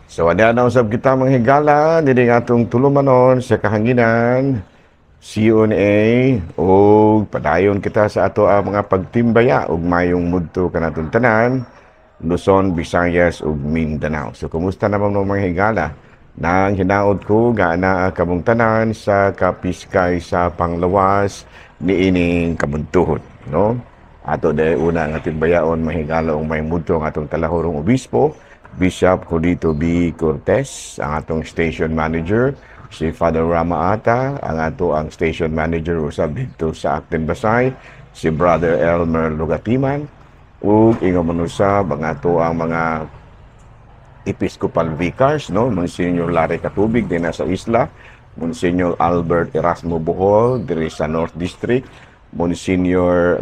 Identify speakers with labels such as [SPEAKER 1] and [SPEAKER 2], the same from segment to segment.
[SPEAKER 1] So ana na usab kita, mga higala, diri nga atong tulumanon sa kahanginan CONA ug padayon kita sa ato ang mga pagtimbaya ug mayong mudto kanatong tanan, Luzon, Visayas ug Mindanao. So kumusta naman mo, mga higala? Nang hinaot ko nga naa kamong tanan sa kapiskay sa panglawas niining kabuntuhon, no? Ato dahil una nga timbayaon, mga higala, ug may mudto ang atong talahurong obispo, Bishop Judito B. Cortez, ang atong station manager, si Father Rama Ata, ang ato ang station manager usab dito sa Acten Basay, si Brother Elmer Lugatiman, ug ingon man usab ang ato ang mga Episcopal Vicars, no? Monsignor Larry Katubig din sa isla, Monsignor Albert Erasmo Bohol diri sa North District, Monsignor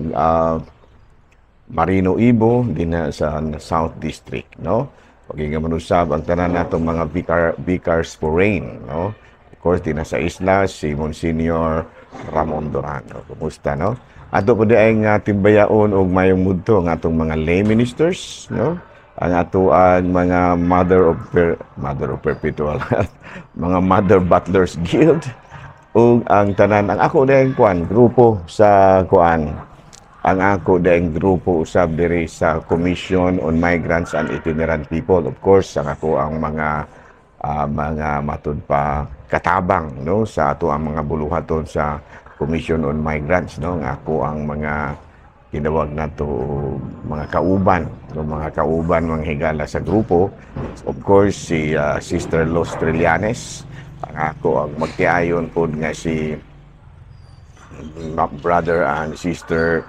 [SPEAKER 1] Marino Ibo din sa South District, no? Paging man usab ang tanan natong mga vicars foreign, no? Of course, din sa isla si Monsignor Ramon Duran. No? Kumusta, no? Ato po di ay nga timbayaon og mayong mudto ang atong mga lay ministers, no? Ang ato ang mga Mother of Perpetual Health, mga Mother Butlers Guild ug ang tanan ang ako dayang kuan grupo sa kuan, ang ako dayang grupo usab diri sa Commission on Migrants and Itinerant People. Of course, ang ako ang mga matud pa katabang, no, sa ato ang mga buluhaton sa Commission on Migrants, no, ang ako ang mga tinawag nato mga kauban, no, mga kauban, mga higala, sa grupo. Of course, si Sister Los Trillanes, ang ako ang magtiayon pod nga si brother and sister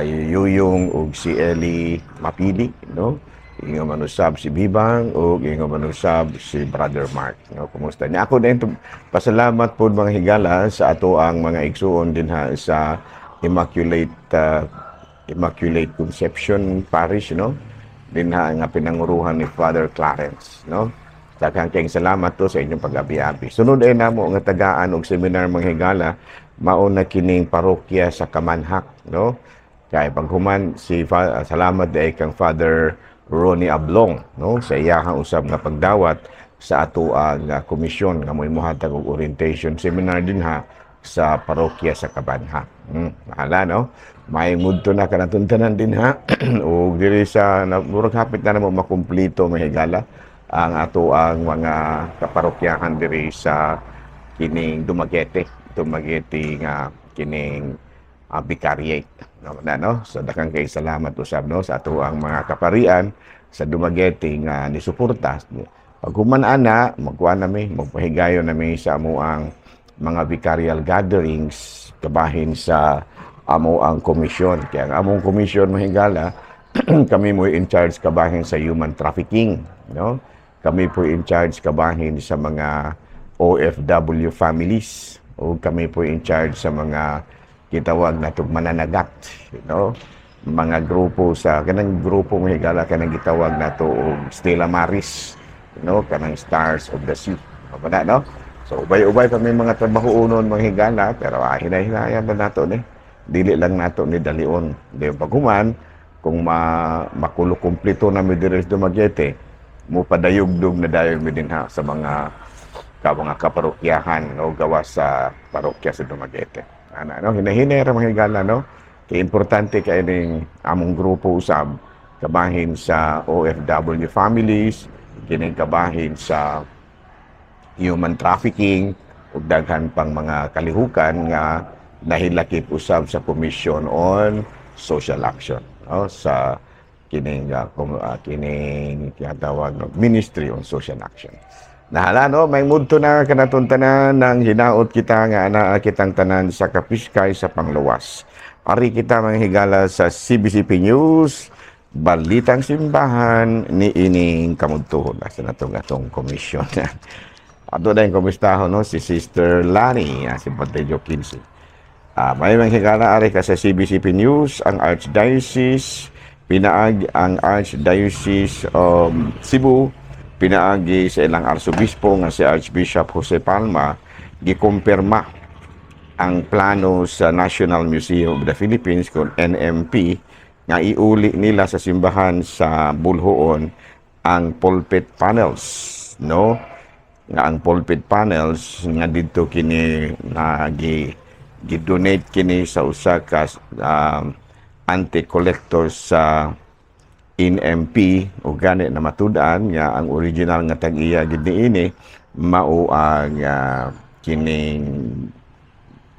[SPEAKER 1] Yuyong ug si Eli Mapili, no? Ingon man usab si Bibang ug ingon man usab si Brother Mark, no? Kumusta niya? Ako din pasalamat po, mga higala, sa ato ang mga igsuon dinha sa Immaculate Conception Parish, no? Dinha nga pinanguruhan ni Father Clarence, no? Daghang kayong salamat to sa inyong pag-abi-abi. Sunod ay namo nga tagaan og seminar, mga higala, mao na kining parokya sa Kamanhak, no? Kay paghuman si salamat diay kang Father Ronnie Ablong, no, sa iyahang usab nga pagdawat sa ato ang komisyon nga mo'y mohatag og orientation seminar dinha sa parokya sa Kabanhak. Bahala, no? May mudto na kanatong tanan dinha ug diri sa na, murag hapit na namo makumplito, mga higala, ang ato ang mga kaparokyahan diri sa kining Dumaguete nga kining vicariate, no, na, no? So daghang kay salamat usab, no, sa ato ang mga kaparian sa Dumaguete nga nisuporta. Pag human ana, magkuha nami, magpahigayon nami sa amo ang mga vicarial gatherings kabahin sa amo ang komisyon. Kaya ang among komisyon, mga higala, kami mo in charge kabahin sa human trafficking, no? Kami po in charge kabahin sa mga OFW families o kami po in charge sa mga gitawag na mananagat, no? Mga grupo sa kanang grupo, mga higala, kanang gitawag nato og Stella Maris, no, kanang Stars of the Sea. Wala, no? So ubay-ubay pa may mga trabaho unon, mga higala, pero hinay-hinayan na nato ni. Dili lang nato ni dalion. Di paghuman kung makulo kumpleto na mi diri sa Dumaguete, mo padayugdog na dayon mi dinha sa mga kaparokyahan, no, gawas sa parokya sa Dumaguete. Ana, no, hinahinay ra, mga higala, no? Kay importante kay ning among grupo usab kabahin sa OFW families, kining kabahin sa human trafficking ug daghan pang mga kalihukan nga nahilakip usab sa Commission on Social Action, no, sa kining tinatawag no, Ministry on Social Action. Nahala, no, may mudto na kanatong tanan ng hinaot kita nga anaa kitang tanan sa kapiskay sa pangluwas. Ari kita, mga higala, sa CBCP News, Balitang Simbahan ni ining kamudtuhon. Asa na itong atong komisyon? Ato na yung kumustaho, no, si Sister Lani, si Pantejo 15. May mga higala, ari ka sa CBCP News, ang Archdiocese, pinaag ang Archdiocese of Cebu, pinaagi sa ilang arsobispo nga si Archbishop Jose Palma, gikumpirma ang plano sa National Museum of the Philippines, kung NMP, nga iuli nila sa simbahan sa Boljoon Ang pulpit panels, no, nga ang pulpit panels nga didto kini na gi-donate kini sa usa ka antique collector sa NMP, o gani na matud-an nga ang original nga tag-iya gid niini mao ang kining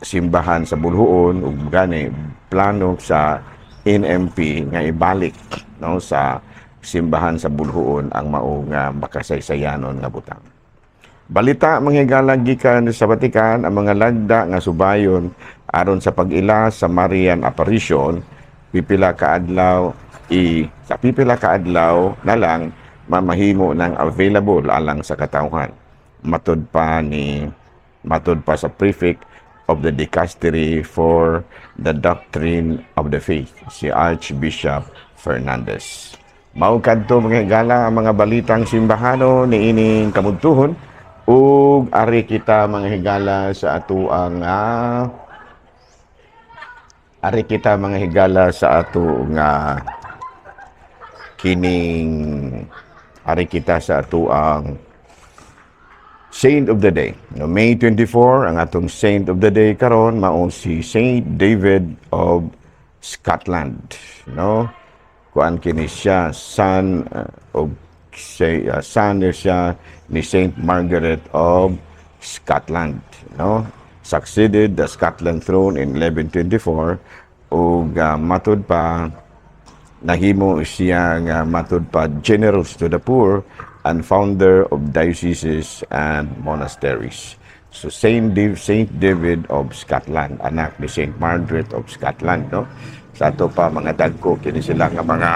[SPEAKER 1] simbahan sa Boljoon, ug gani plano sa NMP nga ibalik, no, sa simbahan sa Boljoon ang mao nga makasaysayanon nga butang. Balita, mga higala, gikan sa Vatican, ang mga lagda nga subayon aron sa pag-ila sa Marian Apparition pipila ka adlaw i sa pipila ka adlaw na lang mamahimo ng available alang sa katawhan. Matud pa sa prefect of the Dicastery for the Doctrine of the Faith, si Archbishop Fernandez. Mao kadto, mga higala, ang mga balitang simbahano niining kamudtuhon, ug ari kita, mga higala, sa atuang ari kita, mga higala, sa ato nga kining ari kita sa atuang Saint of the Day. No, May 24, ang atong Saint of the Day karon mao si Saint David of Scotland, no? Kuan kini siya, son of say, son siya ni Saint Margaret of Scotland, no? Succeeded the Scotland throne in 1124 ug matud pa nahimo siya nga matud pa generous to the poor and founder of dioceses and monasteries. So Saint David of Scotland, anak ni Saint Margaret of Scotland, no? Sa ato pa mga dagko kini sila nga mga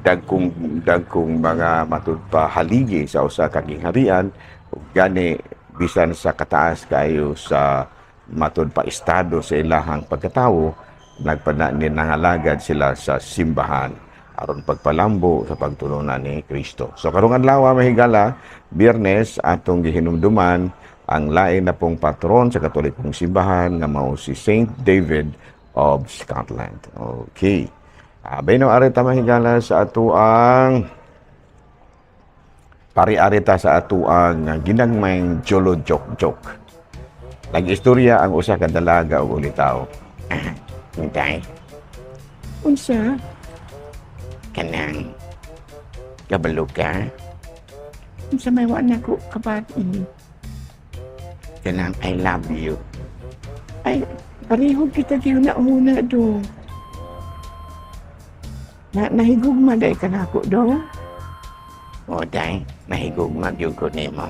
[SPEAKER 1] dagkong dagkong mga matud pa haligi sa usa ka gingharian, ug gani bisan sa kataas kayo sa matud pa estado sa ilahang pagkatawo, nagpana ni nangalagad sila sa simbahan aron pagpalambo sa pagtulunan ni Kristo. So karong adlaw, mga higala, Biyernes, atong gihinumduman ang lain na pong patron sa Katolikong simbahan nga mao si Saint David of Scotland. Okay. Abay no, ari ta, mga higala, sa atuang pari-ari ta sa atuang ginagmayng jolo joke joke. Nag-istorya ang usa ka dalaga ug ulitaw. Hintay,
[SPEAKER 2] Unsa?
[SPEAKER 1] Kanang kabalo ka,
[SPEAKER 2] Unsa may wa nako kabati?
[SPEAKER 1] Kanang I love you.
[SPEAKER 2] Ay, pareho kita gihuna-huna do. Na nahigugma day ka nako do.
[SPEAKER 1] O day, nahigugma gyud ko nimo.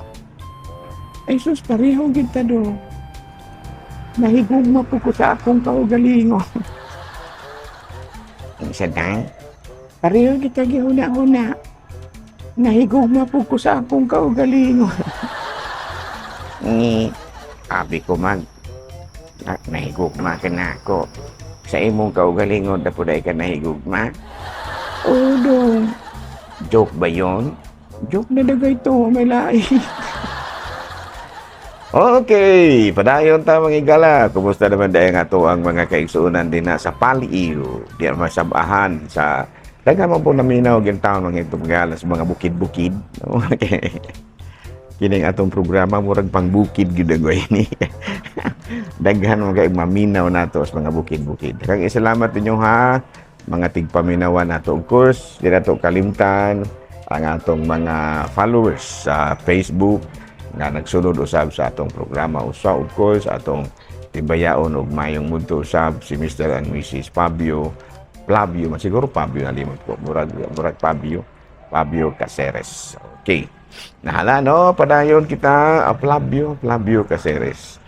[SPEAKER 2] Ay sus, pareho kita do. Nahigugma po ko sa akong kaugalingon.
[SPEAKER 1] Unsa, day?
[SPEAKER 2] Pareho kita gihuna-huna. Nahigugma po ko sa akong kaugalingon.
[SPEAKER 1] Ni abi ko mag na, nahigugma ka na ako. Sa imong kaugalingon na po ka nahigugma?
[SPEAKER 2] Oo dong.
[SPEAKER 1] Joke ba yon?
[SPEAKER 2] Joke na dagay to, may lain.
[SPEAKER 1] Okay, padayon ta, mga higala. Kumusta naman dahil nga to ang mga kaigsuonan din na sa Paliw? Di masabahan sa daghan man po naminaw taon mga itong sa mga bukid-bukid. Okay. Kining atong programa murag pangbukid gyud ang ni. Daghan man kay maminaw nato sa mga bukid-bukid. Kang isalamat ninyo ha, mga tigpaminawan nato. Of course, di nato kalimtan ang atong mga followers sa Facebook nga nagsunod usab sa atong programa. Usa, of course, atong tibayaon og mayong mudto usab si Mr. and Mrs. Fabio Flavio man siguro, Fabio, nalimot ko, murag murag Fabio Fabio Caceres. Okay, nahala no, padayon kita, Flavio Flavio Caceres.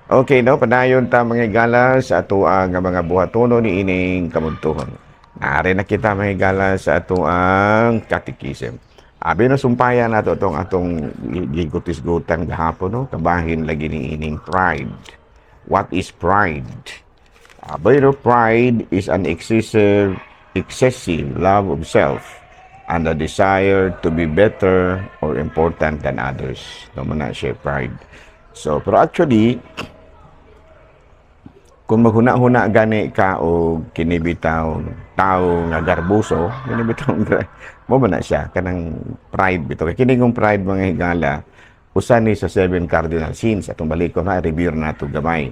[SPEAKER 1] Okay no, padayon ta, mga higala, sa atoang nga mga buhatono ni ining kamudtuhon. Naari na kita, mga higala, sa atoang catechism. Abi no, sumpayan nato atong atong gigutis-gutan gahapon, no, kabahin lagi ni ining pride. What is pride? Abi no, pride is an excessive excessive love of self and a desire to be better or important than others. No mo na siya pride. So, pero actually, Kung maghuna-huna gani ka o kini bitaw tao nga garboso, kini bitaw mo ba na siya kanang pride bitaw. Kay kini kong pride, mga higala, usa ni sa seven cardinal sins. Atong balikon ha, review nato gamay.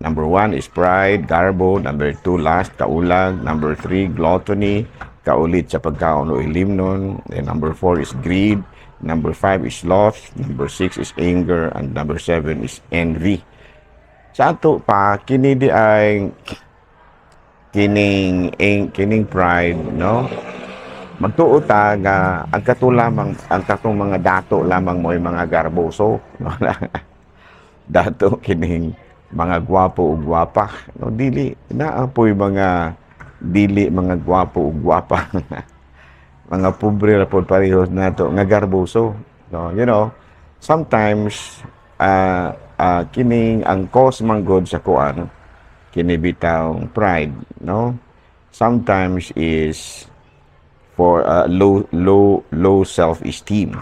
[SPEAKER 1] Number one is pride, garbo. Number two, lust, kaulag. Number three, gluttony, kaulit sa pagkaon o ilimnon. And number four is greed. Number five is sloth. Number six is anger. And number seven is envy. Sa ato pa, kini di ay kining pride, no? Magtuo ta nga ang kato lamang, ang katong mga dato lamang mo'y mga garboso, no? Dato kining mga gwapo ug gwapa, no? Dili, naa po'y mga dili mga gwapo ug gwapa, mga pobre ra pod parehos nato nga garboso, no? Sometimes kining ang cause man gud sa kuan, kini bitawng pride, no, sometimes is for low low low self-esteem,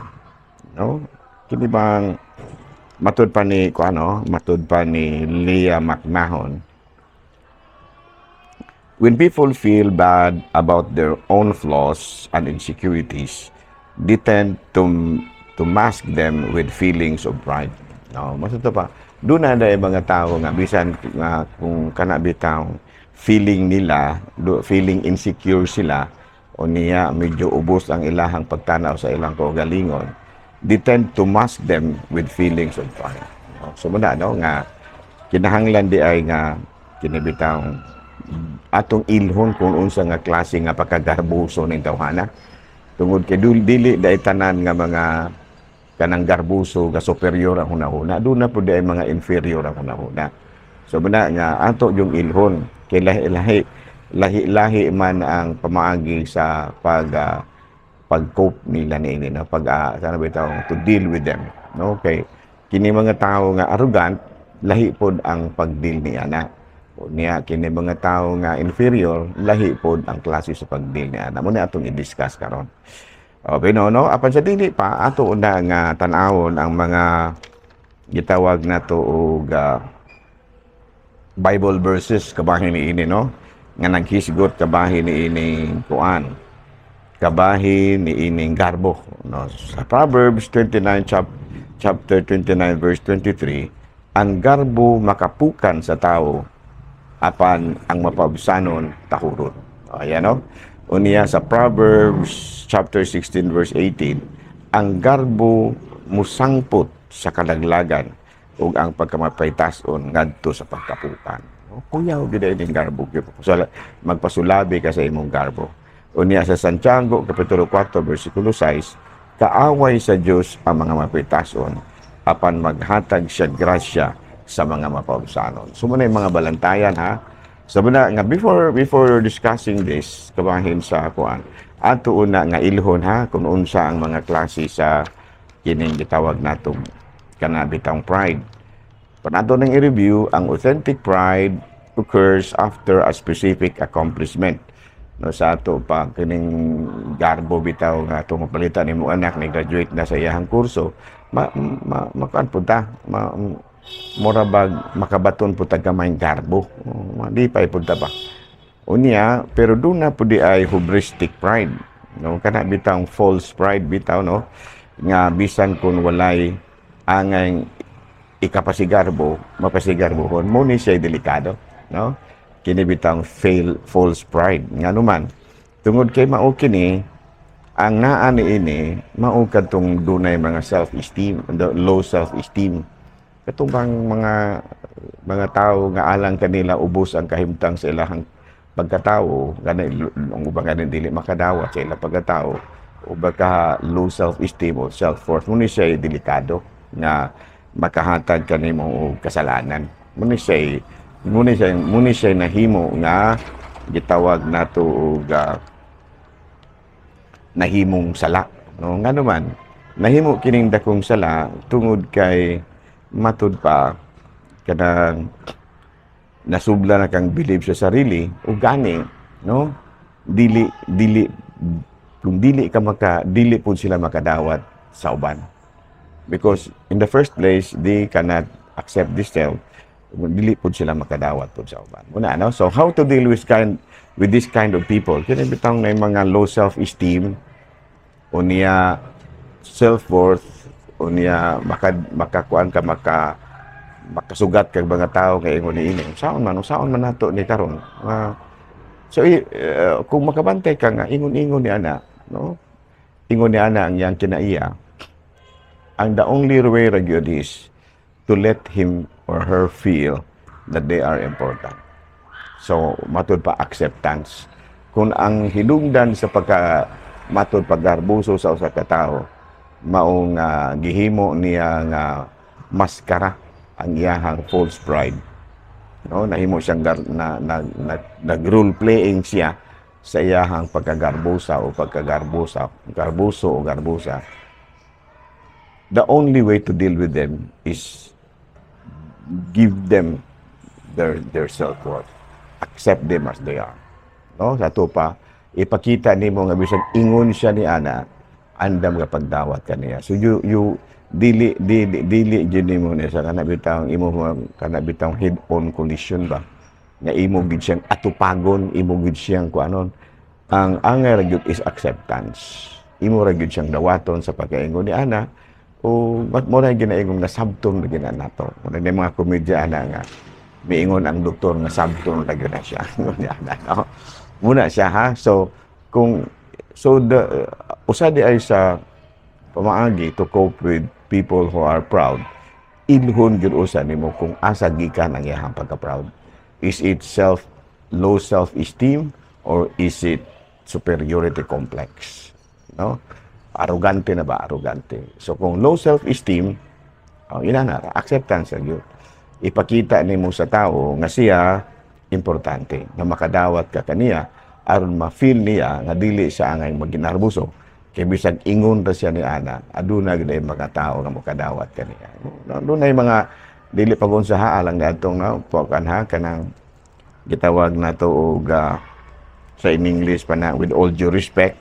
[SPEAKER 1] no? Kini bang matud pa ni kuan, no, matud pa ni Leah McMahon, when people feel bad about their own flaws and insecurities, they tend to mask them with feelings of pride, no? Matud pa doon na dahil mga tao nga bisan nga kung kana bitaw feeling nila do, feeling insecure sila o niya medyo ubos ang ilahang pagtanaw sa ilang kaugalingon, they tend to mask them with feelings of pride, no? So muna, no, nga kinahanglan di ay nga kini bitawng atong ilhon kung unsa nga klase nga pagkagarboso ning tawhana, tungod kay dili dai tanan nga mga kanang garboso nga superior ang hunahuna. Doon na pud ay mga inferior ang hunahuna. So muna nga ato yung ilhon kay lahi lahi lahi man ang pamaagi sa pag-cope nila niini, no, pag sana bitaw to deal with them, no? Kay kini mga tao nga arrogant, lahi pod ang pag-deal niya na o niya kini mga tao nga inferior, lahi pod ang klase sa pag-deal niya na. Mo na atong i-discuss karon. Okay, no? Apan sa dili pa, ato una nga tan-awon ang mga gitawag nato og Bible verses kabahin niini, no, nga naghisgot kabahin niini kuan, kabahin niining garbo, no? Sa Proverbs 29 chapter 29 verse 23, "Ang garbo makapukan sa tao, apan ang mapabsanon tahuron." O, ayan, no? Unya sa Proverbs chapter 16 verse 18, "Ang garbo musangpot sa kalaglagan ug ang pagkamapaytason ngadto sa pagkapukan." O, kuyaw gyud ining garbo gyud. Magpasulabi ka sa imong garbo. Unya sa Santiago kapitulo 4 bersikulo 6, "Kaaway sa Dios ang mga mapaytason, apan maghatag siya grasya sa mga mapabsanon." So muna yung mga balantayan ha. So muna nga before before discussing this kabahin sa kuan, ato una nga ilhon ha kung unsa ang mga klase sa kining gitawag natong kana bitang pride. Panato nang i-review, ang authentic pride occurs after a specific accomplishment. No, sa ato pa kining garbo bitaw nga atong mapalitan nimo anak ni graduate na sa iyahang kurso, ma, ma makuan pud ta, ma, mura bag makabaton pud ta gamay garbo. Oh, di pa pud ta ba. Unya, pero doon na pud di ay hubristic pride, no? Kana bitang false pride bitaw, no, nga bisan kung walay angay ikapasigarbo, mapasigarbohon mo ni siya, delikado, no? Kini bitang false pride. Ngano man? Tungod kay mao kini ang naa ni ini, mao kadtong dunay mga self-esteem, the low self-esteem. Katong bang mga tao nga alang kanila ubos ang kahimtang sa ilahang pagkatao, gani ang uban gani dili makadawat sa ilang pagkatao o baka low self-esteem o self-worth, mo ni siya delikado nga makahatag kanimo og kasalanan. Mo ni siya nahimo nga gitawag nato og nahimong sala, no? Ngano man nahimo kining dakong sala? Tungod kay matud pa kanang nasubla na kang believe sa sarili o gani, no, dili dili kung dili ka maka dili pud sila makadawat sa uban because in the first place they cannot accept this self. Dili pud sila makadawat pud sa uban. Muna, no? So how to deal with this kind of people? Kini bitang na mga low self-esteem, unya self-worth, unya makakuan ka, makasugat kag mga tao kay ingon ni ini. Saon man nato ni karon? So kung makabantay ka nga ingon-ingon ni ana, no? Ingon ni ana ang iyang kinaiya. Ang the only way ra gyud is to let him or her feel that they are important. So, matud pa, acceptance. Kung ang hinungdan sa pagka matud paggarbuso sa usa ka tawo maong gihimo niya nga maskara ang iyahang false pride. No, nahimo siyang gar, na, na, na, nag role playing siya sa iyahang pagkagarbosa o pagkagarbosa, garboso o garbosa. The only way to deal with them is give them their self-worth. Accept them as they are. No? Sa ato pa, ipakita nimo nga bisag ingon siya ni ana, andam ka pagdawat kaniya. So you dili dili dili jud nimo ni sa kana bitang imo kana bitang head on collision ba nga imo gid siyang atupagon, imo gid siyang kuanon. Ang angay ra gyud is acceptance. Imo ra gyud siyang dawaton sa pagkaingon ni ana o mat mo na ginaingon nga sabton ra gyud na nato. Mo na mga komedya ana nga miingon ang doktor nga sabton ra gyud na siya. Ingon ni ana, no? Muna siya, ha. So kung so the usa di ay sa pamaagi to cope with people who are proud, ilhon gyud usa nimo kung asa gikan ang iyang pagka-proud. Is it low self-esteem or is it superiority complex? No? Arrogante na ba? Arrogante. So kung low self-esteem, oh, ina na, acceptance gyud. Ipakita nimo sa tao nga siya importante, nga makadawat ka kaniya aron ma-feel niya nga dili siya angay maginarbuso. Kay bisag ingon ra siya ni ana, aduna gyud ay mga tao nga makadawat kaniya. Adunay mga dili pag-unsaha lang adtong na pukan ha, kanang gitawag nato og sa in English pa na, with all due respect,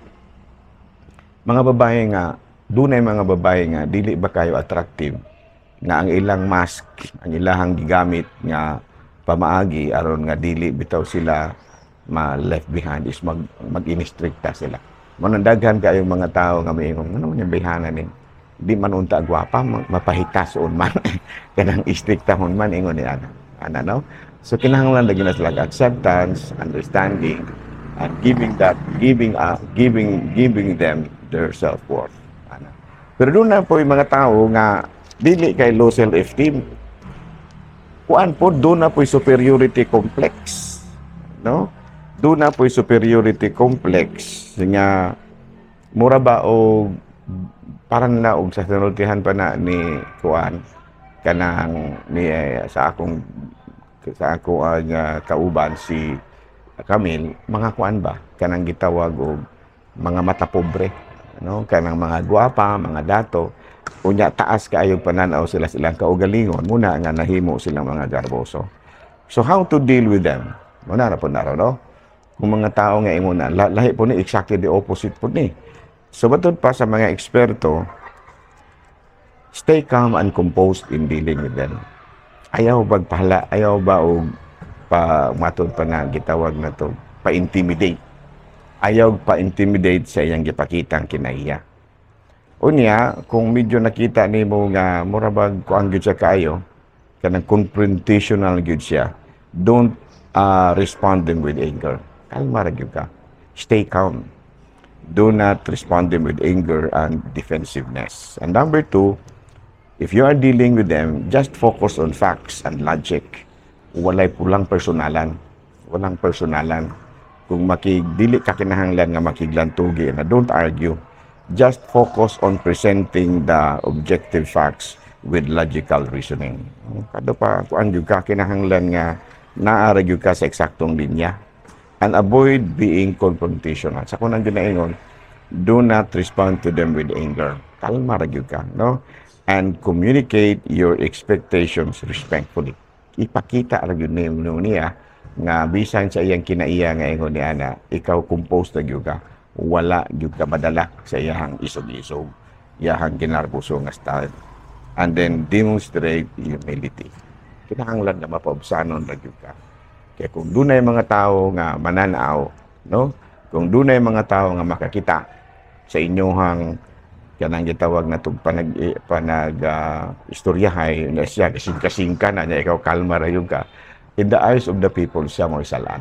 [SPEAKER 1] mga babae nga dunay mga babae nga dili ba kayo attractive nga ang ilang mask, ang ilahang gigamit nga pamaagi aron nga dili bitaw sila ma left behind is mag-inistrikta sila. Mo nang daghan kayong mga tao nga miingon, "Ano man yung bayhana ni? Di man unta gwapa, mapahitason man. Kanang istriktahon man," ingon ni ana. Ana, no? So kinahanglan lagi na sila acceptance, understanding, and giving that, giving, giving, giving them their self-worth. Ana. Pero doon na po yung mga tao nga dili kay low self-esteem. Kuan po, doon na po yung superiority complex. No? Doon na po yung superiority complex nga mura ba o parang na og sa sinultihan pa na ni kuan kanang ni sa ako ang kauban si Camille, mga kuan ba kanang gitawag og mga mata pobre, no? Kanang mga gwapa, mga dato, unya taas kaayo pananaw sila silang kaugalingon, muna nga nahimo silang mga garboso. So how to deal with them? Muna na po naro, no? Kung mga tao nga ingon na lahi po ni, exactly the opposite po ni. So batod pa sa mga eksperto, stay calm and composed in dealing with them. Ayaw bagpahala, ayaw ba og pa matod pa na gitawag na to pa-intimidate. Ayaw pa-intimidate sa iyang gipakitang kinaiya. Unya, kung medyo nakita nimo nga mura bag kuan gyud siya kaayo, kanang confrontational gyud siya, don't respond them with anger. Kalma ra gyud ka. Stay calm. Do not respond them with anger and defensiveness. And number two, if you are dealing with them, just focus on facts and logic. Walay pulang personalan. Walang personalan. Kung makig dili ka kinahanglan nga makiglantugi na, don't argue. Just focus on presenting the objective facts with logical reasoning. Kado pa kuan gyud ka, kinahanglan nga naa ra gyud ka sa eksaktong linya. And avoid being confrontational. Sa kunang ginaingon, do not respond to them with anger. Kalma ra gyud ka, no? And communicate your expectations respectfully. Ipakita ra gyud nimo niya nga bisan sa iyang kinaiya nga ingon ni ana, ikaw composed na gyud ka. Wala gyud ka madala sa iyang isog-isog, iyang ginarbuso nga style. And then demonstrate humility. Kinahanglan nga mapaubsanon ra gyud ka. Kaya kung dunay mga tao nga mananaw, no? Kung dunay mga tao nga makakita sa inyong kanang gitawag na tug panag panag istoryahay na siya kasing-kasing ka na niya, ikaw kalma ra gyud ka, in the eyes of the people siya mo'y salan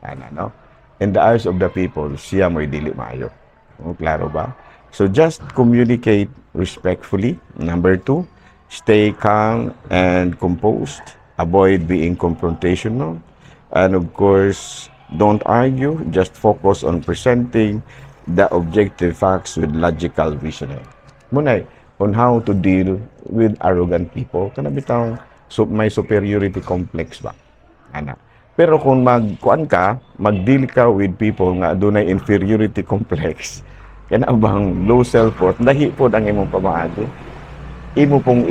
[SPEAKER 1] ana, no? In the eyes of the people siya mo'y dili maayo. Oh, klaro ba? So just communicate respectfully. Number two, stay calm and composed. Avoid being confrontational and, of course, don't argue. Just focus on presenting the objective facts with logical reasoning. Munay on how to deal with arrogant people, kana bitawng so, may superiority complex ba ana. Pero kung magkuan ka, mag-deal ka with people nga adunay inferiority complex, kana bang low self-worth, lahi pod ang imong pamaagi. Imo pong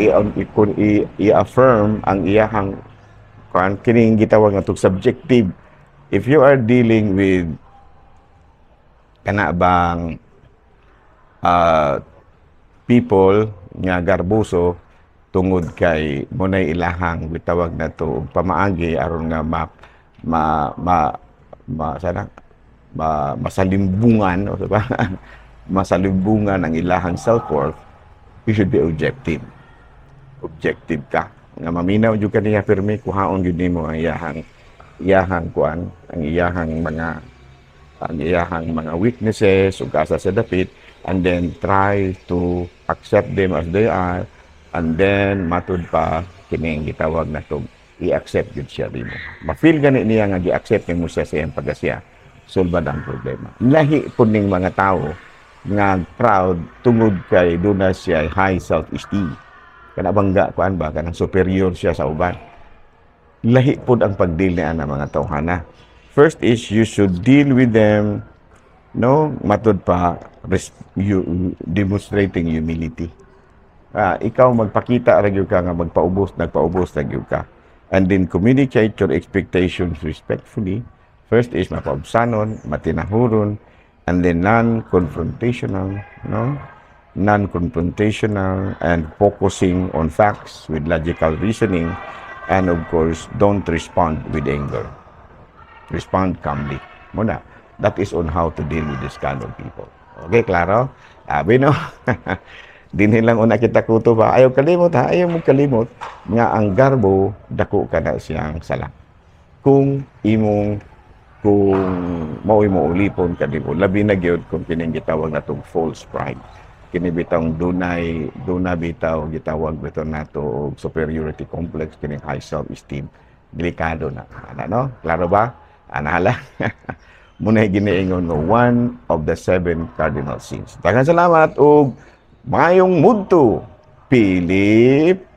[SPEAKER 1] i-affirm ang iyahang kuan, kining gitawag nga tug subjective. If you are dealing with kana bang people nga garboso tungod kay munay ilahang gitawag na to pamaagi aron nga ma ma ma, ma sana ma, masalimbungan o ba masalimbungan ang ilahang self-worth, you should be objective. Objective ka nga maminaw jud ka niya pirmi, kuhaon jud nimo ang iyahang kuan, ang iyahang mga weaknesses ug asa sa dapit, and then try to accept them as they are, and then matud pa kining gitawag na to, i-accept gyud siya nimo. Ma-feel gani niya nga gi-accept nimo siya sa iyang pagkasiya, sulbad ang problema. Lahi pud ning mga tao nga proud tungod kay duna siya high self-esteem, kana bangga kuan ba, kanang superior siya sa uban. Lahi pud ang pag-deal ni ana mga tawhana. First is you should deal with them, no? Matud pa you, demonstrating humility. Ikaw magpakita ra gyud ka nga magpaubos, nagpaubos ra gyud ka. And then communicate your expectations respectfully. First is mapaubsanon, matinahuron, and then non-confrontational, no? Non-confrontational and focusing on facts with logical reasoning, and of course, don't respond with anger. Respond calmly. Muna, that is on how to deal with this kind of people. Okay, klaro? Abi no? Dinhi lang una kita kuto ba? Ayaw kalimot ha, ayaw mo kalimot nga ang garbo dako ka na siyang sala. Kung mao'y mo ulipon ka nimo, labi na gyud kung kining gitawag natong false pride. Kini bitawng duna bitaw gitawag bitaw nato og superiority complex, kining high self-esteem. Delikado na. Ana no? Klaro ba? Ana hala. Muna giniingon nga one of the seven cardinal sins. Daghang salamat ug maayong mudto, Pilipinas.